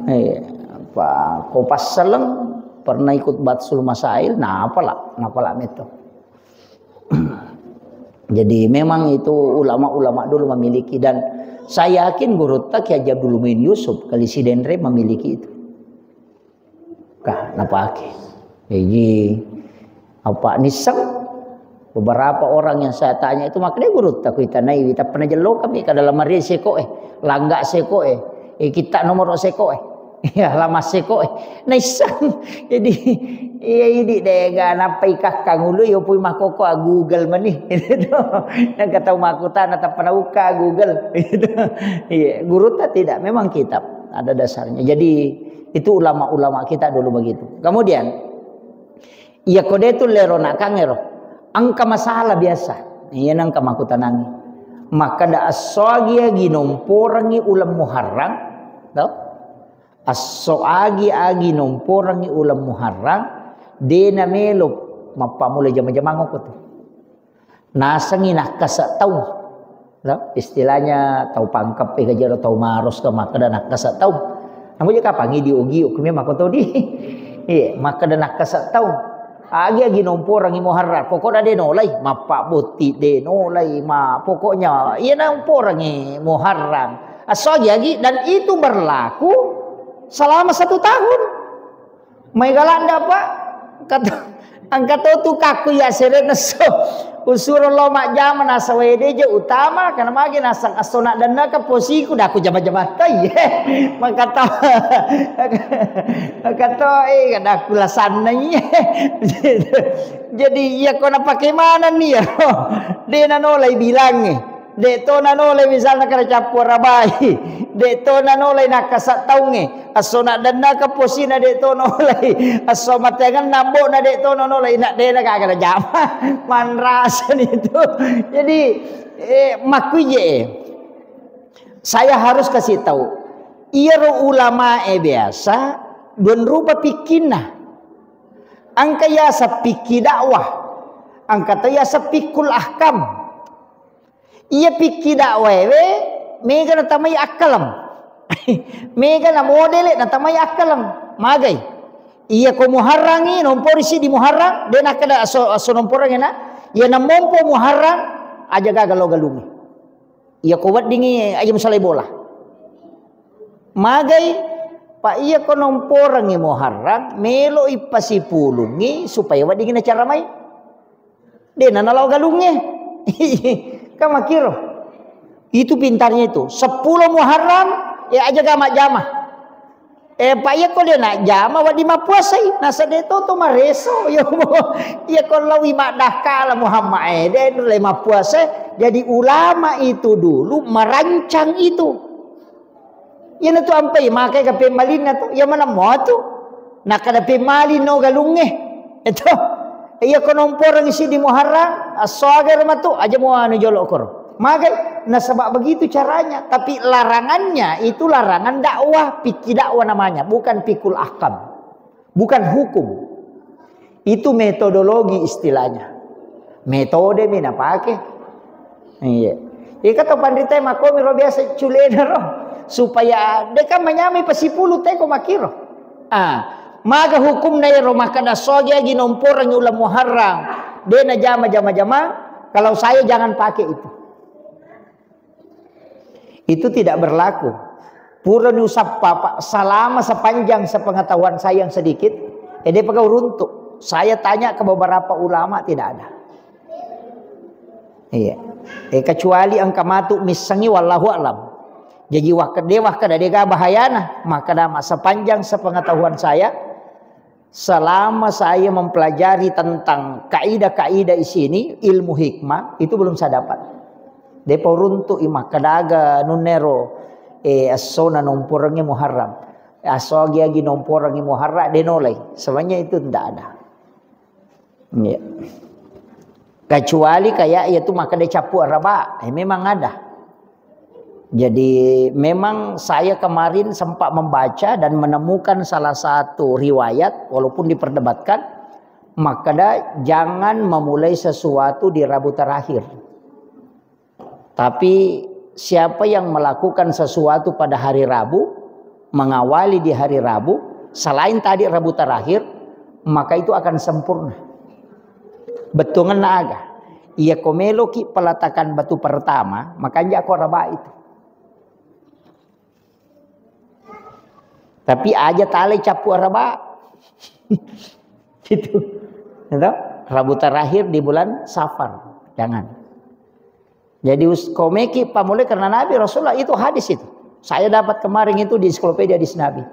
Eh, apa, ko passaleng pernah ikut Batsul Masail, nah apalah, nah apalah meto. Jadi memang itu ulama-ulama dulu memiliki, dan saya yakin gurutta Kiai Haji Abdul Muin Yusuf kali Sidenreng memiliki itu. Kah, napake. Jadi apa nisseng beberapa orang yang saya tanya itu, makanya gurutta kuitanai, tapi pernah jello kami ke dalam mari seko eh, langga seko eh, eh, kita nomor seko eh. Ya, lama seko eh. Naisseng. Jadi, iya idi dega nappai kakkang ulu, yo pui makoko a Google mani. Itu. Yang kata makkutana tappa nauka Google. Itu. Iya, gurutta tidak, memang kitab ada dasarnya. Jadi, itu ulama-ulama kita dulu begitu. Kemudian, iya kode tu lero nakang ero. Engka masalah biasa. Iya nengka makkutanangi. Makkeda esso agi-agi nomporengi uleng Muharram, to? Esso agi-agi nomporengi uleng Muharram, dena melo mappammula jama-jamang okko tu. Nasengi nakkasa taung. Lo, istilahnya tau pangkep, eh, kajero tau maros ke makkeda nakkasa tau. Namu je kapang idi ogi, ogi me makkotodi. Iya, makkeda nakkasa tau. Agi-agi nomporangi Muharram, pokokna de nolai, mappa botti de nolai, ma pokoknya iya nomporangi Muharram. Asso agi-agi, dan itu berlaku selama satu tahun. Mai galanda, Pak. Kata, engka to tu kakku ya sere nesso. Usuro lo majjama nasaba ede je utama, karena magi nasang assona denna ke posiku daku jama-jama tai. Maka to, maka to, eh, kadaku lasanna iya. Jadi iya ko napake mana nih ya? De nanolai bilangnge. De to nanolai misalna kara cappu arabai. De to nanolai nakkasa taungnge. Assona denna ke posina de to nolai. Asso mateangenna ambo'na de to nolai. Ina dena gaga najama. Manrasani itu. Jadi, eh, makkuije, eh. Saya harus kasih tahu. Iyaro ulamae biasa dua rupa pikkinna. Engka yaseng pikki dakwah. Engka to yaseng fiqhul ahkam. Iya pikki dakwaewe, mega natamai akkaleng. Mega na modele natamai akkaleng. Magai. Iya ko Muharrangi, nompori siddi Muharrang, de nakkeda asso, asso nomporangi na. Iya namompo Muharrang, aja gaga lo galungnge. Iya ko weddingi aja musalai bola. Magai, Pak, iya ko nomporangi Muharrang, melo ipasipulungi supaya weddingi nacaramai. De na nalao galungnge. Kan makkiro. Itu pintarnya itu. Seppulo Muharram, ya aja gama-jama. Eh, Pak, iya ko de na jama, wadi mappuasai. Nasa de to to mareso. Yo, iya ko lawi maddakala Muhammad, eh, de le mappuasai. Jadi ulama itu dulu merancang itu. Iyana tu ampai makai ka pemmalinna tu, iya mana mo tu. Nakada pemmalin no galungnge. Eto. Iya ko nomporangi siddi Muharram, asso aga ro matu, aja mo anu jolo koro. Magai, nasaba begitu caranya, tapi larangannya itu larangan dakwah, fikih dakwah namanya, bukan fikul ahkam. Bukan hukum. Itu metodologi istilahnya. Metode mi napake. Iya. Iya kata panrita makomi ro biasa culena ro. Supaya deka manyamai pasipulu teko makiro. Ah, maga hukumna ero makkada sogi agi nomporangi uleng Muharram. De na jama-jama-jama. Kalau saya jangan pakai itu. Itu tidak berlaku. Pura ni usappa, Pak, selama sepanjang sepengetahuan saya yang sedikit, eh, de pegau runtuk. Saya tanya ke beberapa ulama, tidak ada. Iya. Eh, kecuali engka matu missengi, wallahu a'lam. Jadi, wak-, de wakkada dega bahayana, maka dama sepanjang sepengetahuan saya, selama saya mempelajari tentang kaidah-kaidah di sini, ilmu hikmah, itu belum saya dapat. Depa uruntu i makkadaga nunnero, eh, essona nomporengnge Muharram. Asso agi-agi nomporengngi Muharram, de nolai. Sebenarnya itu ndak ada. Iya. Kecuali kayak itu makkada cappu araba, eh, memang ada. Jadi, memang saya kemarin sempat membaca dan menemukan salah satu riwayat, walaupun diperdebatkan, makkada jangan memulai sesuatu di Rabu terakhir. Tapi, siapa yang melakukan sesuatu pada hari Rabu, mengawali di hari Rabu, selain tadi Rabu terakhir, maka itu akan sempurna. Bettuangenna aga? Iya ko meloki peletakan batu pertama, makanja ko araba itu. Tapi aja talai cappu araba. Gitu. Gitu. Rabu terakhir di bulan Safar. Jangan. Jadi, us-, komeki pamulai karena Nabi Rasulullah itu hadis itu. Saya dapat kemarin itu di ensiklopedia hadis Nabi.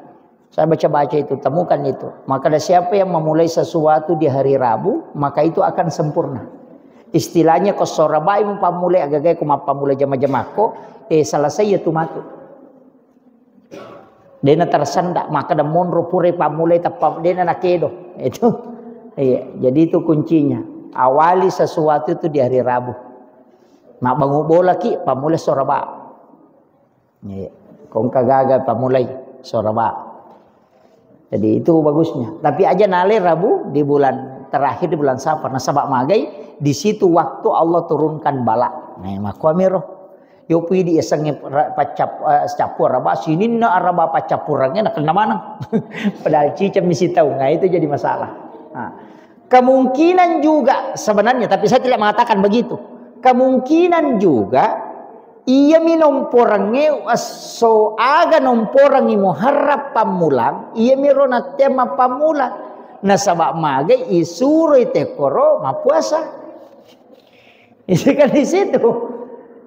Saya baca-baca itu, temukan itu. Maka ada siapa yang memulai sesuatu di hari Rabu, maka itu akan sempurna. Istilahnya ko sorabai mapamulai, agagai ko mapamulai jama-jamakko, eh, selesai ya tu matu. Dena tersenda, maka ada monro pure pamulai teppa, dena nakedo. Itu. Iya, jadi itu kuncinya. Awali sesuatu itu di hari Rabu. Mabbangu bola ki, pamulai soraba. Iya. Kongka gaga pamulai soraba. Jadi itu bagusnya. Tapi aja nale Rabu di bulan terakhir di bulan Safar. Nasaba magai di situ waktu Allah turunkan bala. Nah, makkuamiro. Yo pidi esengnge ra-, paccap-, eh, cappu araba, sininna araba paccappurengnge nakenna maneng. Padahal ciceng mi sitaung, nah, itu jadi masalah. Nah, kemungkinan juga sebenarnya, tapi saya tidak mengatakan begitu. Kemungkinan juga iya mi nomporengnge esso aga nomporengngi Muharram pammulang, iya mi ro nattea mappammula. Nasaba magai isuroi tekkoro mappuasa. Itu kan di situ.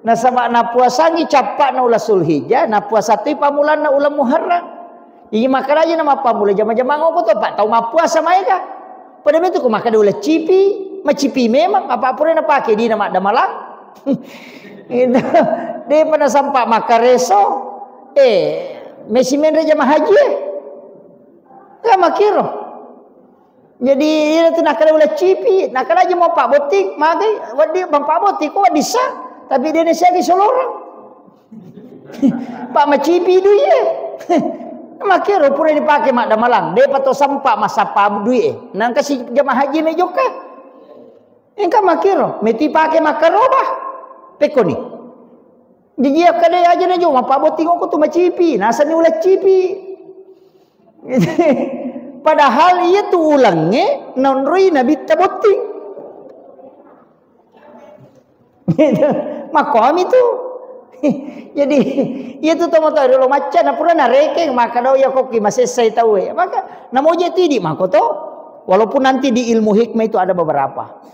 Nasaba napuasangi cappa'na uleng Sulhijjah, napuasa toi pammulanna uleng Muharram. Iya, makkeda aja na mappammula jama-jamang okko to, Pak, tau mappuasa maega. Pada betu ko makkeda uleng cipi, macipi memang, apa pura napake dina maddamalang. Itu. Depa nasampa makkareso. Eh, mesi menre jama haji, eh. Ya makkiro. Jadi, iya tu nakkeda uleng cipi, nakkeda aja mau Pak Botting, magai, wedding bang Pak Botting, ko wedding sa, tapi de nasiagi soloreng. Pak macipi duie. Makkiro pura dipake maddamalang, depa to sempa massappa duie. Nangka si jama haji me jokka. Engka makkiro, meti pake makkaroba. Pekkoni. Jadi akkeda aja na jo, mappabbotting okko tu macipi, nasenni uleng cipi. Padahal iya tu ulengnge naonroi nabitta botting. Gitu. Makkomi tu. Jadi, iya tu tomatoa riolo macca, na pura narekeng, makkeda iya kokki masessai tauwe. Maka, namoje tidi mako to. Walaupun nanti di ilmu hikmah itu ada beberapa.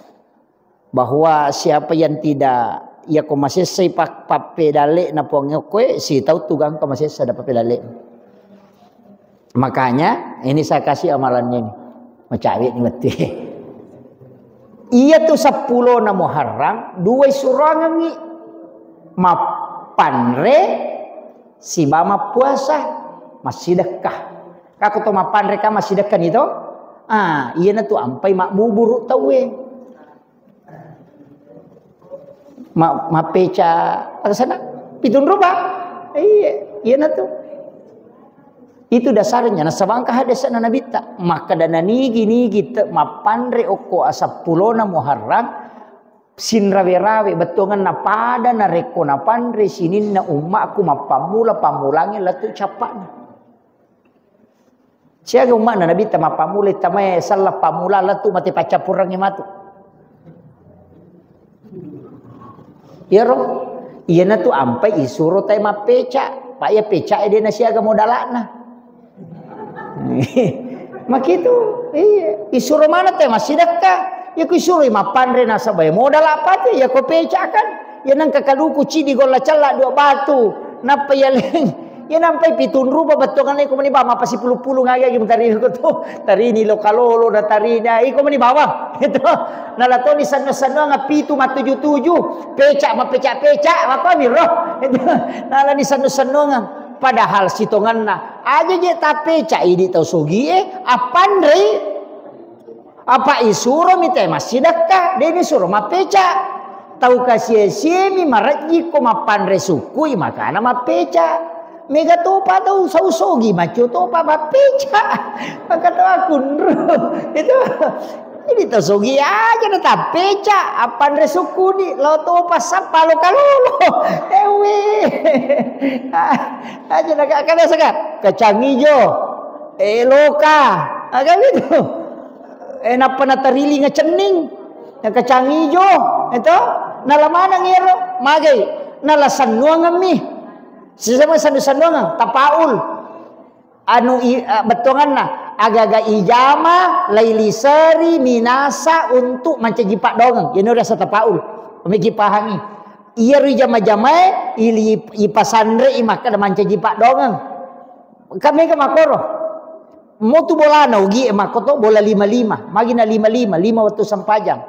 Bahwa siapa yang tidak, iya ko masessai pak-, pappedalle'na Puang okkoe, sitau tu gangka masessa da pappedalle'na. Makanya, ini saya kasih amalannya ini. Macawe ni wettu. Iya tu seppulona Muharram, dua isurangengi. Mappanre siba mappuasa, massidekka. Kako to mappanre ka massidekka ni to? Ah, iya na tu ampai mabbuburu tauwe. Ma-, mappeca, apa sana? Pitung rupa? Iya, iya na tu. Itu dasarnya, nasabangka hadesana Nabitta. Makkeda nanigi-nigi te-, mappanre okko asappulona Muharram, sinrawe-rawe, bettuanganna pada narekko napanre sininna ummakku mappammula-pammulangi lettu cappa'na. Siaga umma'na Nabitta mappammula tamae sallang pammula lettu mate paccappurengnge matu. Iyaro, iyanatu ampai isuro tae mappeca, pa iya pecae de nasiaga modala'na. Makitu, iya. Isuro mana tae massidekka, iya ku isuroi mappanre nasaba modala pate, iya ko peca kan. Iya nengka kaluku cidi golla cella dua batu, nappa iya leng. Iya nampai pitung rupa bettuanganna iko mani bawang, mappa sipulu-pulu ngaga gi mutari ko to. Tarini loka lolo na tarini, ah, iko mani bawang. Itu. Nala toni sannu-sannuang pitu mattuju-tuju, peca mapeca-peca, makomi ro. Itu. Nala ni sannu-sannuang. Padahal sitonganna aja je tapeca idi tau sogie, appanrei. Apa isuro mi tae massidekka, de nisuro mappeca. Tau kasie-siemi marejji ko mappanre sukkui makana mappeca. Mega topa tau sau sogi macio topa mappeca. Maka tau akunru. Itu. Jadi tau sogi aja na tappeca, appanre sukkuni, lao topa sappa lo kalolo. Ewe. Aja na kada saka kacang ijo. Eh, loka. Aga gitu. Eh, nappa natariling cenning, nakacang ijo, eto, nala maneng ero, magai, nala sannuangemmi. Sisama sannu-sannuangeng, tapaul. Anu i-, eh, bettuanganna, agaga ijama, laili seri, minasa untuk mancaji paddoangeng. Iyanu riaseng tapaul. Meki pahangi. Iyaro ijama-jamae, ili-, ipasanrei makkeda mancaji paddoangeng. Kan mega makkoro. Motu bolana ugie makkoto bola lima-lima. Magi na lima-lima, lima wettu sempajang.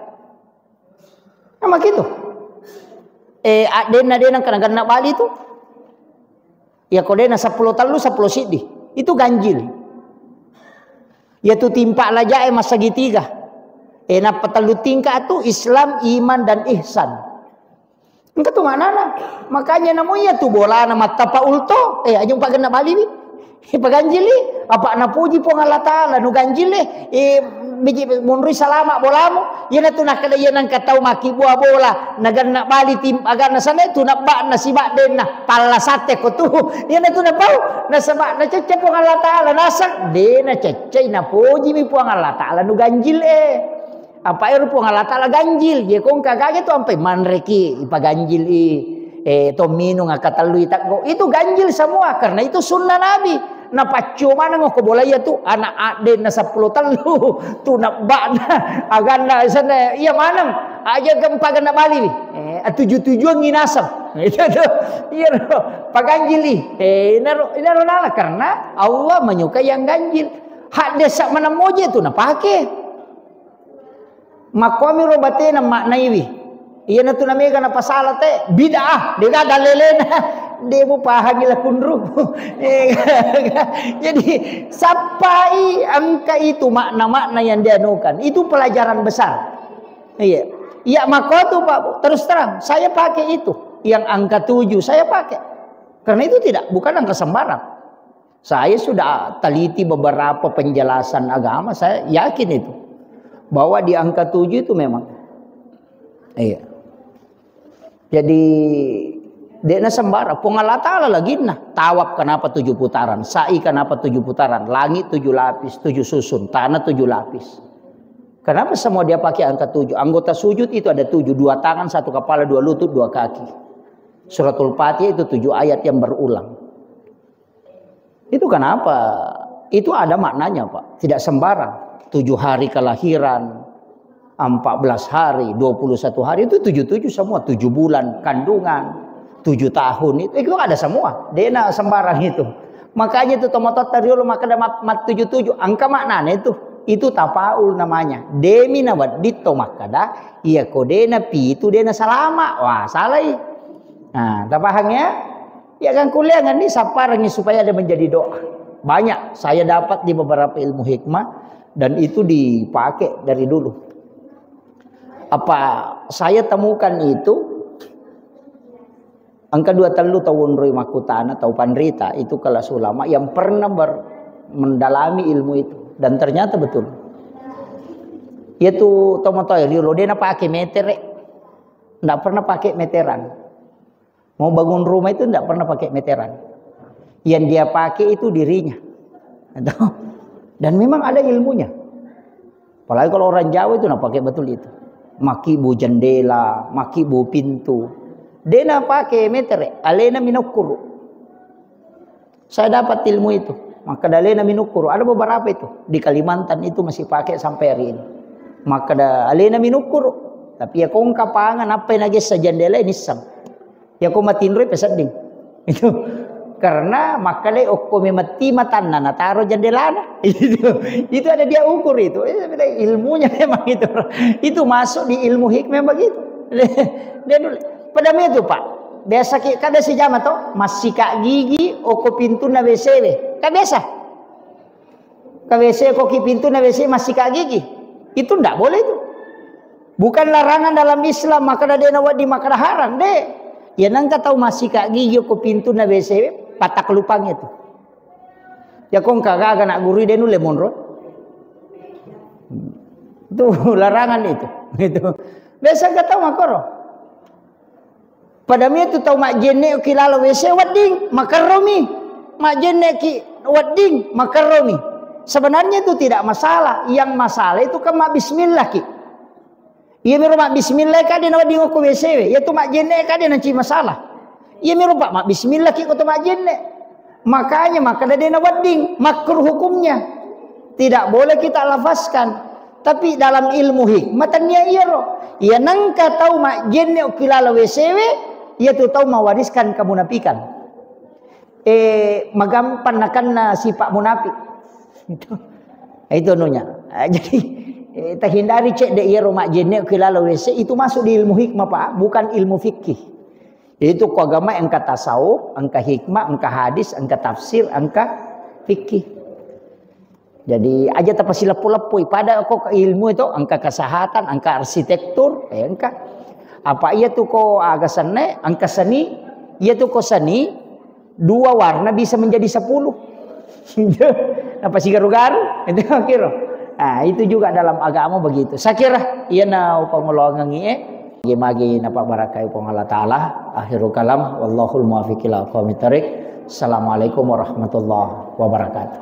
Nah, makitu. Eh, addenna de nengka nagenna bali tu. Iya ko de na seppulo tellu, seppulo siddi. Itu ganjil. Iya tu timpa lajae massegitiga. Eh, nappa tellu tingka tu Islam, iman, dan ihsan. Engka tu maknana. Makanya namo iya tu bolana mattapaul to. Eh, aja umpagenna baliwi. Ipaganjili. Apa napuji Puang Allah Ta'ala, nuganjili. Eh, Biji monroi salama bolamu, iyanatu nakkeda iya nengka tau makkibua bola, naganna bali tim, aganna sana tu nabba'na sibaddenna, pallasatte ko tu. Iyanatu napau, nasaba nacecce Puang Allah Ta'ala, naseng, de naceccei, napojimi Puang Allah Ta'ala nu ganjil e. Apa ero Puang Allah Ta'ala ganjil, ye kongka gage tu ampai manreki, ipaganjil i, eh, to minung akkatellui teggo. Itu ganjil semua, karena itu sunnah Nabi. Napaccio maneng ko bola iya tu, anak addenna seppulo tellu, tu nabba'na, aganna sana, iya maneng, aja gempa ganna bali, eh, tuju-tujuan nginaseng. Itu tu, iya ro, paganjili. Eh, inaro, inaro nala, karena Allah menyukai yang ganjil. Hadde sa maneng moje tu napake. Makkuami ro batena maknaiwi. Iyanatu namega napasala te, bid'ah, dega dalelena. De mupahangi lakunru. Eh, jadi, sappai engka itu makna-makna yang dianukan. Itu pelajaran besar. Iya. Ya, makko tu, Pak, terus terang, saya pakai itu. Yang angka tujuh, saya pakai. Karena itu tidak, bukan angka sembarang. Saya sudah teliti beberapa penjelasan agama, saya yakin itu. Bahwa di angka tujuh itu memang. Iya. Jadi, de'na sembarang. Puang Allah Ta'ala laginna. Tawaf kenapa tujuh putaran? Sa'i kenapa tujuh putaran? Langit tujuh lapis, tujuh susun, tanah tujuh lapis. Kenapa semua dia pakai angka tujuh? Anggota sujud itu ada tujuh. Dua tangan, satu kepala, dua lutut, dua kaki. Suratul Fatihah itu tujuh ayat yang berulang. Itu kenapa? Itu ada maknanya, Pak. Tidak sembarang. Tujuh hari kelahiran, empat belas hari, dua puluh satu hari, itu tujuh-tujuh semua. Tujuh bulan kandungan, tujuh tahun, itu, itu ada semua. De'na sembarang itu. Makanya itu tomototta riolo makkeda mat, mat tujuh-tujuh. Angka maknanya itu. Itu tafaul namanya. Demi nawedding to makkeda, iya ko de'na pitu, de'na salama. Wah, salai. Nah, tapahang ya? Ya kan kuliah kan ini saparangi supaya ada menjadi doa. Banyak saya dapat di beberapa ilmu hikmah dan itu dipakai dari dulu. Apa saya temukan itu, engka dua tellu tau onroi makkutana, tau panrita, itu kelas ulama yang pernah ber, mendalami ilmu itu. Dan ternyata betul. Yaitu tomotoe riolo de'na pakai metere. Ndak pernah pakai meteran. Mau bangun rumah itu ndak pernah pakai meteran. Yang dia pakai itu dirinya. Dan memang ada ilmunya. Apalagi kalau orang Jawa itu, nah, pakai betul itu. Makibu jendela, makibu pintu. De'na pakai metere, alena minukkuru. Saya dapat ilmu itu. Maka dalena minukkuru. Ada beberapa itu. Di Kalimantan itu masih pakai sampai hari ini. Maka da, alena minukkuru. Tapi ya kongka pangan, apa yang nagessa jendela ini sang. Ya ko matinroi pesedding. Itu. Karena makkeda okko memetti matanna nataro jendelana. Itu. Itu ada dia ukur itu. Eh, ilmunya memang itu. Itu masuk di ilmu hikmah begitu. Dia dulu. Pada itu, Pak. Biasa ki, kan biasa jama to, massika gigi okko pintunna W C we. Kan biasa. Ka W C ko ki pintunna W C massika gigi. Itu ndak boleh itu. Bukan larangan dalam Islam, makkeda de'na wedding, makkeda haram, de. Ya nengka tau massika gigi ko pintunna W C, patak lupang itu. Ya kongka gaga nak guru de nulle monro. Itu larangan itu. Itu. Biasa nggak tahu makoro. Padami itu tau majjenne ki lalo W C wedding, makerromi. Majjenne ki wedding, makerromi. Sebenarnya itu tidak masalah. Yang masalah itu kan mabbismillah ki. Iya miro mabbismillah ka de nawedding okko W C we. Iya tu majjenne ka de nanci masalah. Iya miro, Pak, mabbismillah ki ko to majjenne. Makanya makkeda de nawedding, makruh hukumnya. Tidak boleh kita lafazkan. Tapi dalam ilmu hikmah tania iyaro. Iya nengka tau majjenne ki lalo W C we, iya tu tau mewariskan kemunafikan. Eh, magampang nakenna sifat munafik. Itu. Itu anunya. Ah, jadi, eh, tahindari cedde iyaro majjenne ki lalo W C itu masuk di ilmu hikmah, Pak, bukan ilmu fikih. Itu ko agama engka tasawuf, engka hikmah, engka hadis, engka tafsir, engka fikih. Jadi aja tapasileppo-leppoi. Pada ko ilmu itu engka kesehatan, engka arsitektur, eh, engka. Apa iya tu ko aga senne, engka seni, iya tu ko seni, dua warna bisa menjadi sepuluh. Apa sigaru-garu? Itu kira. Nah, itu juga dalam agama begitu. Saya kira iyana upangoloangengngi e. Magi-magi napabarakai Puang Allah Ta'ala. Akhirul kalam, wallahul muwaffiq ila aqwamit thariq. Assalamualaikum warahmatullahi wabarakatuh.